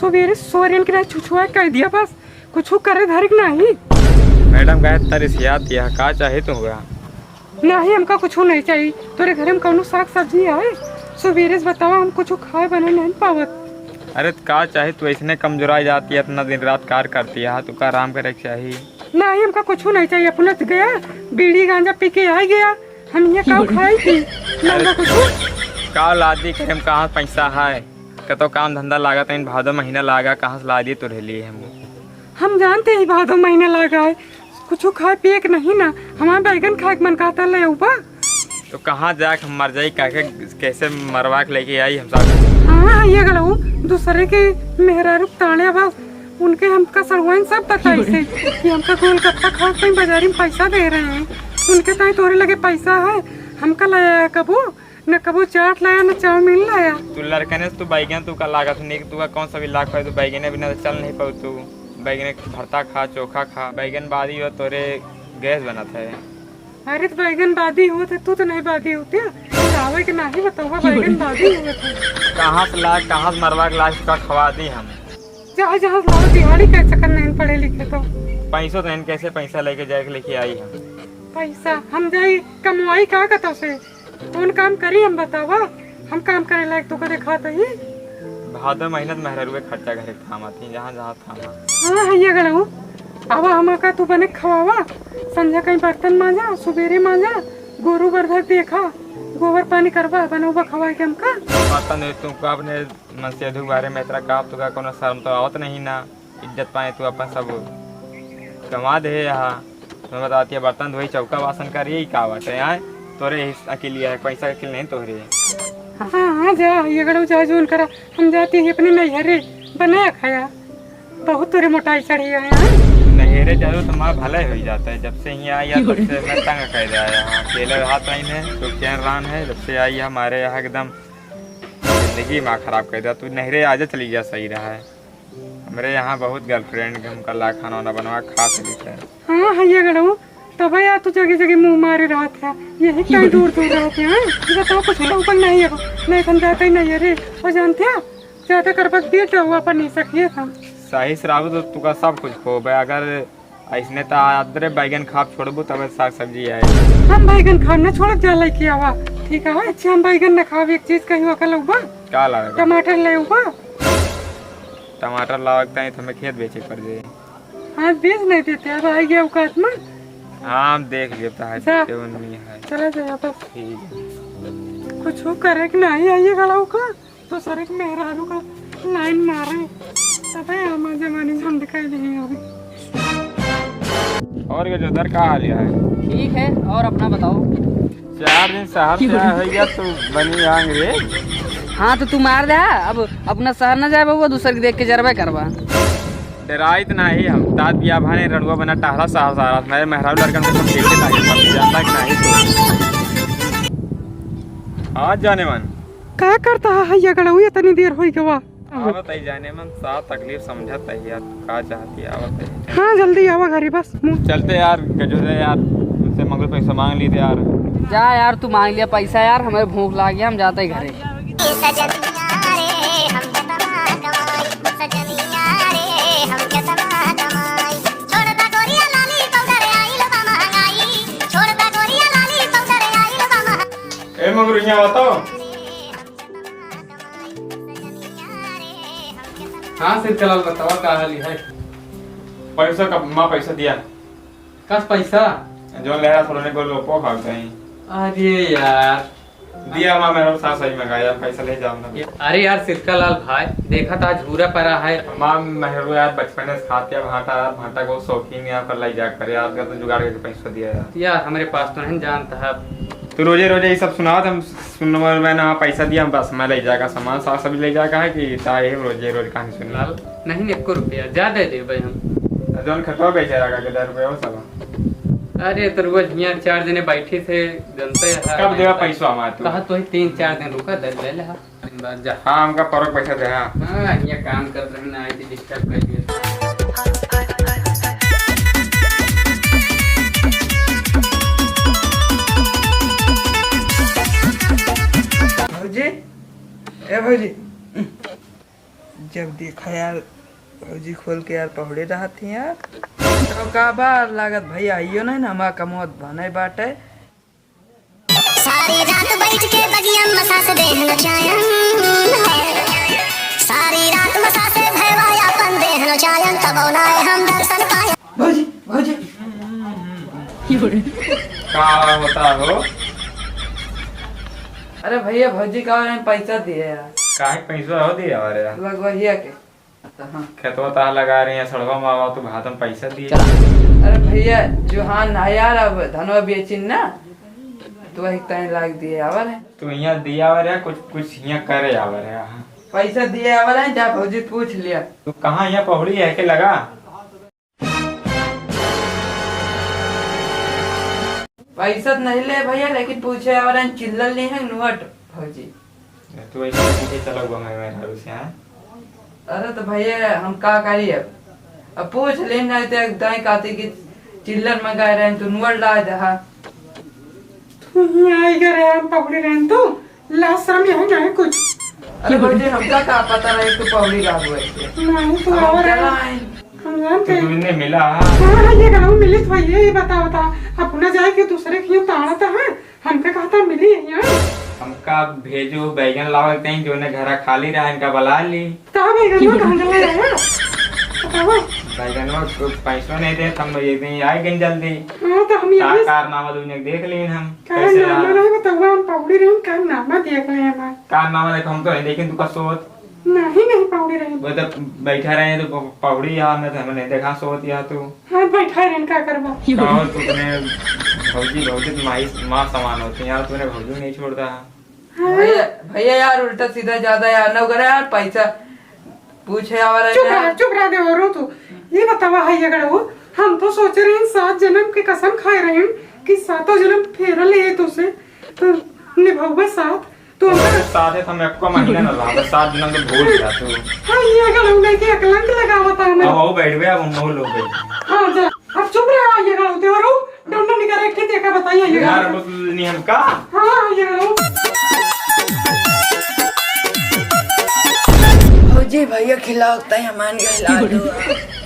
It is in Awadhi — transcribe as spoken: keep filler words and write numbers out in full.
तो मेरे सोरेन के ना छुछुआ कह दिया बस, कुछ करे धरे के नहीं। मैडम, काहे तरिसियात यह का चाही तुमका? नहीं, हमका कुछ नहीं चाहिए। तोरे घरे में कौनो साग सब्जी है? सुबेरे से बतावा, हम कुछ खाए बने नहीं पावत। अरे, त का चाही? तू ऐसने कमजोराई जाती है, इतना दिन रात कार करती है, तू का आराम करे के चाही? नहीं, हमका कुछ नहीं चाहिए। अपना तो गया, बीड़ी गांजा पी के आ गया, हम ये का खाई थी? ना, ना कुछ। का लादी करे, हम कहाँ पैसा है? कतो काम धंधा लागत है, भादो महीना लागा, कहाँ से लादी तोरे लिए हम? हम जानते ही भादो महीना लागा है, कुछ खाए पिए के नहीं ना, हमार बैगन खाए के मन कहता ले ऊपर। तो कहाँ जाके हम मर जाई, काके कैसे मरवा के लेके आई हम सब? हाँ, हाँ, ये गलऊ, दूसरे के मेहरारू ताने बस, उनके हमका सड़ुआइन सब बताई से कि हमका गोलगप्पा खाओ, कहीं बाजारी में पैसा दे रहे हैं, उनके ताई तोरे लगे पैसा है, हमका लाया कबू, न कबू चाट लाया, न चाउमीन लाया। तू लड़कने से तू बैगन, तू का लागत नहीं, तू का कौन सा भी लाख पाए, तू बैगने बिना तो चल नहीं पाऊ तू। बैगने के भरता खा, चोखा खा, बैगन बादी हो तोरे गैस बनत है। अरे, तो बैगन बादी होत है, तू तो नहीं बादी होती, आवे के नाही बतावा, बैगन बादी होत है। कहाँ से ला, कहाँ से मरवा के लाश का खवा दी हम? जहाँ, जहाँ से लाओ, दिहाड़ी कह सकत नहीं, पढ़े लिखे तो। पैसो तो इनके से पैसा लेके जाए के लेके आई हम। पैसा? हम जाई कमवाई का कतो से? कौन काम करी हम बतावा? हम काम करे लायक तो कदे खात ही। भादो महीना तो मेहरारुए खर्चा घरे थामा थी, जहाँ, जहाँ हाँ, हैया गड़ऊ। आवा, हमा का तू बने खवावा। संझा कहीं बर्तन मांजा, सुबेरे मांजा, गोरू बरधर देखा, गोबर पानी करवा, बनौबा खवाए के हमका। बर्तन दे तू का अपने मनसेधु के बारे में इतना का, तू का कोनो शर्म तो आवत नहीं ना। इज्जत पाए तू अपन सब गंवा दे यहाँ। मैं बताती है, बर्तन धोई, चौका बासन करी, यही का बात है यहाँ? तोरे ही अकेली है, पैसा अकेले नहीं तोहरे। हाँ, हाँ, जा, ये गड़ऊ जा, जोन करा। हम जाती ही अपने नैहरे, बनाया खाया। बहुत तोरे मोटाई चढ़ी है, हाँ? नैहरे जाओ तो हमारा भला ही हो जाता है। जब से यहाँ आया, तब से मैं तंग कर दिया है। हाँ, अकेले हाथ आई है, तो चैन रान है। जब से आई है हमारे यहाँ, एकदम जिंदगी माँ खराब कर दिया। तू नैहरे आजा, चली जा, सही रहा है। हमरे यहाँ बहुत girlfriend के हमका ला खाना वाना बनवा खा सकी है। हाँ, हैया गड़ऊ, तब यार तू जगह जगह मुँह मारे रहत है, यही कहीं दूर दूर रहत है, हाँ? ये बताओ, कुछ लोग नहीं है, नहीं हम जाते ही नहीं है रे। और जानते हैं, ज्यादा कर बस दिए तो हुआ पर नहीं सकिए था। सही से रहबू तो तुका सब कुछ खोबे, अगर ऐसने तो आदरे बैगन खाब छोड़बू तब साग सब्जी आए। हम बैगन खाब ना छोड़ब, जा लेके आवा, ठीक है? अच्छा, हम बैगन ना खाब, एक चीज कही ओकर लउबा? का लावे? टमाटर ले उबा। टमाटर लावे के ताई तो हमें खेत बेचे के पड़ जाए। हाँ, बेच नहीं देते, अब आ गया औकात में। हाँ, हम देख लिए, तो है, जा। देते उनमें है। चला जाए बस। ठीक है। कुछ करे कि नहीं, आइए गड़ाऊ का, तो सर एक मेहरारू का लाइन मारे, तबे हम जमानी झंड कह दिए अभी। और ये जो दर का हाल है? ठीक है, और अपना बताओ? चार दिन शहर से आया हो गया तो बनी अंग्रेज। हाँ, तो तू मार दे, अब अपना शहर ना जाए बबुआ, दूसर के देख के जरबे करबा। डराइत नाही हम, तात बिया भाने रड़ुआ बना टहला साहब सारा, मेरे मेहरारू लड़कन के सब देखे लागे, सब जानता कि नाही तो। हाँ जाने मन। का करता है हैया गड़ऊ, इतनी देर होई गवा? आवत ही जाने मन, सा तकलीफ समझत ही यार, तू का चाहती है, आवत ही। हाँ, जल्दी आवा घरे बस। मुँह चलते यार, गजो रे यार, तुमसे मंगल पैसा मांग ली थे यार। जा यार, तू मांग लिया पैसा यार, हमें भूख लाग गया, हम जाते ही घरे। सजनिया रे, हम केतना कमाई, सजनिया रे, हम केतना कमाई। छोड़ दा गोरिया लाली पाउडर आइल बा महंगाई, छोड़ दा गोरिया लाली पाउडर आइल बा महंगाई। ए मगरू, यहाँ बताओ। हाँ सिरकलाल, बतावा का हाल है? पैसा का, माँ पैसा दिया। कस पैसा? जो ले रहा था, उन्होंने को लोपो खा गई। अरे यार। दिया माँ, मेरे साथ सही में गया, पैसा ले जाओ ना। अरे यार सिरकलाल भाई, देखा था झूरा पड़ा है। माँ मेहरू यार बचपन से खाते हैं भाटा, यार भाटा को शौकीन यार, पर लाई जा करे यार, का तो जुगाड़ करके पैसा दिया यार। यार हमारे पास तो नहीं जानता है। तू रोजे रोजे ये सब सुनावत, हम सुन, मैं ना पैसा दिया, बस मैं ले जाएगा सामान, साग सब्जी ले जाएगा है कि ताए हम रोजे रोज कहानी सुन। लाल, नहीं, एको रुपया ज्यादा दे भाई हम। जौन खतवा बेचे रहा के दस रुपया हो सब। अरे तो रोज यहाँ चार जने बैठे थे, जनते हैं। कब देवा पैसा हमारे तू? कहा तो ही तीन चार दिन रुका, दे ले ले। हाँ। जा। हाँ, हमका परक पैसा दे, हाँ। हाँ, ये काम कर रहे ना, आई थी डिस्टर्ब कर दिया। भौजी, ए भौजी, जब देखा यार, भौजी खोल के यार पहुड़े रहत ही यार। तो का बा लागत भैया, आइयो नहीं ना, हमार कमोत बने बाटे। सारी रात बैठ के बगिया मसा से देहन चायन। सारी रात मसा से भैवा अपन देहन चायन, तब ना हम दर्शन पायन। भौजी, भौजी। का होता हो? अरे भैया, भौजी का है, पैसा दिए यार। काहे पैसा हो दिए यार? लगवहिया के। खेतवा तार लगा रही है, सड़वा मावा, तू भादम पैसा दिए। अरे भैया, जुहान है यार, अब धनवा बेचिन ना, तो वही ताई लाग दिए आवर है। तू यहाँ दिए आवर है, कुछ, कुछ यहाँ करे आवर है। पैसा दिए आवर है, जा भौजी पूछ लिया। तू कहाँ यहाँ पहुड़ी है के लगा? पैसा तो नहीं ले भैया, लेकिन पूछे आवर है, चिल्लर ली है नोट भौजी। तू ऐसे पीछे चला हुआ मैं मेहरारू से, हाँ? अरे तो भैया, हम का करी अब? अब पूछ ले, नहीं तो एक दाई कहती कि चिल्लर मंगाए रहे, तू नोट ला दहा। तू ही आई करे, हम पकड़े रहे तो लाज शर्म यही नहीं कुछ। अरे भौजी, हमका का पता रहे तू पौड़ी रहबो ऐसे? नहीं, तू अब हम आवा रहे। चला आए। हम जानते तो हैं। तू इन्हें मिला? हाँ, हाँ, ये गाँव मिलित भैया, ये बता, बता, अपना जाए के दूसरे के यहाँ ताड़त है, हमका कहता मिली है यहाँ। हमका भेजो, बैगन लावे के तहीं, जो ने घरा खाली रहा, इनका बुला ली। का बैगनवा कहाँ गवा है? बतावा। बैगनवा को पैसो नहीं दे, हम एक दिन आए गए जल्दी। हाँ, तो हम का यही कारनामा दुनिया के देख ली हम, काहे कैसे नाम रहा। नहीं बतावा, हम पौड़ी रही, का नाम देख ले हमार। कारनामा देख, हम तो नहीं देखे तू का सोत। नहीं, नहीं पौड़ी रही। वो तो बैठा रहे तो प-, पौड़ी यार, मैं तो हमें नहीं देखा सोत यार तू। हाँ, बैठा रहे, का करबा? का हो तू अपने भौजी, भौजी तो माई, माँ समान होती है यार, तूने भौजी नहीं छोड़ता। हाँ। भैया, भैया यार, उल्टा सीधा ज्यादा यार, न करे यार, पैसा पूछे आवा रहे चुप यार। रह, चुप रह देवरो तू। ये बतावा है अगर वो, हम तो सोचे रहे सात जन्म के कसम खाए रहे कि सातों जन्म फेरा ले तो से, तो निभावे साथ। तो तो हमारे साथ है, हम एको महीना न रहा, बस सात जन्म तो भूल गया तू। हाँ, ये अगर हम नहीं के अकलंक लगावता हमें। अब आओ बैठ गए, अब हम लोग बैठ। हाँ, जा। अब चुप रहा, ये गाँव देवरो, डंडा निकाल एक ठे देखा बताइए, ये यार, गाँव। कुछ नहीं हम का? हाँ, ये गाँव। भौजी, भैया खिलाओ, तय हमान के हिला दो।